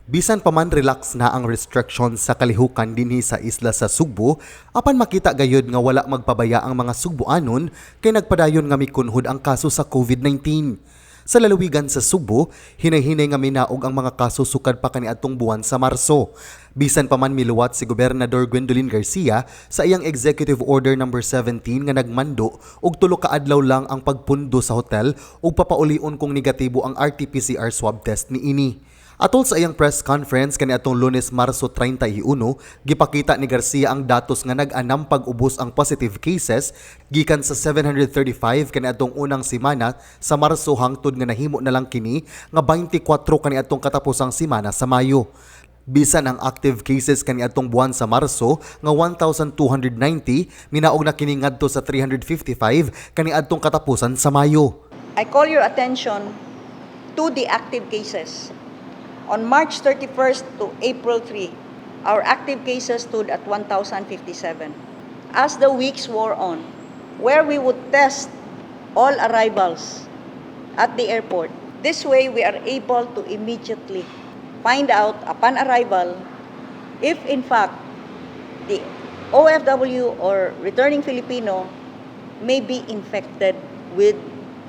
Bisan pa man relax na ang restrictions sa kalihukan dinhi sa isla sa Sugbo, apan makita gayud nga wala magpabaya ang mga Sugboanon kay nagpadayon nga mikunhod ang kaso sa COVID-19. Sa lalawigan sa Sugbo, hinay-hinay nga minaog ang mga kaso sukad pa kaniadtong buwan sa Marso. Bisan pa man miluwat si Gobernador Gwendolyn Garcia sa iyang Executive Order number 17 nga nagmando og 3 ka adlaw lang ang pagpundo sa hotel ug papaulion kung negatibo ang RT-PCR swab test niini. Atol sa iyang press conference kaniadtong Lunes, Marso 31, gipakita ni Garcia ang datos nga nag-anam pag-ubos ang positive cases gikan sa 735 kaniadtong unang semana sa Marso hangtod nga nahimo na lang kini nga 24 kaniadtong katapusang semana sa Mayo. Bisan ang active cases kaniadtong buwan sa Marso nga 1,290, minaog na kini ngadto sa 355 kaniadtong katapusan sa Mayo. I call your attention to the active cases. On March 31st to April 3, our active cases stood at 1,057. As the weeks wore on, where we would test all arrivals at the airport, this way we are able to immediately find out upon arrival if in fact the OFW or returning Filipino may be infected with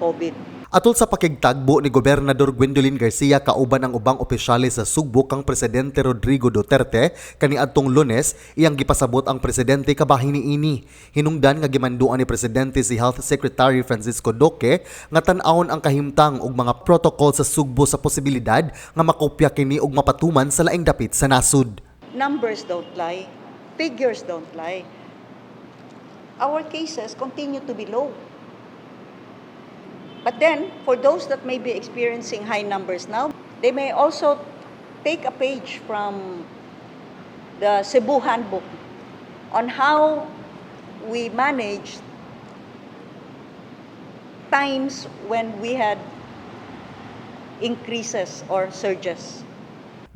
COVID. Atol sa pakigtagbo ni Gobernador Gwendolyn Garcia kauban ang ubang opisyales sa Sugbo kang Presidente Rodrigo Duterte kaniadtong Lunes, iyang gipasabot ang presidente kabahin niini. Hinungdan nga gimanduan ni presidente si Health Secretary Francisco Duque nga tan-awon ang kahimtang og mga protocol sa Sugbo sa posibilidad nga makopya kini og mapatuman sa laing dapit sa nasud. Numbers don't lie, figures don't lie. Our cases continue to be low. But then, for those that may be experiencing high numbers now, they may also take a page from the Cebu Handbook on how we managed times when we had increases or surges.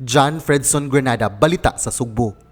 John Fredson Granada, Balita sa Sugbo.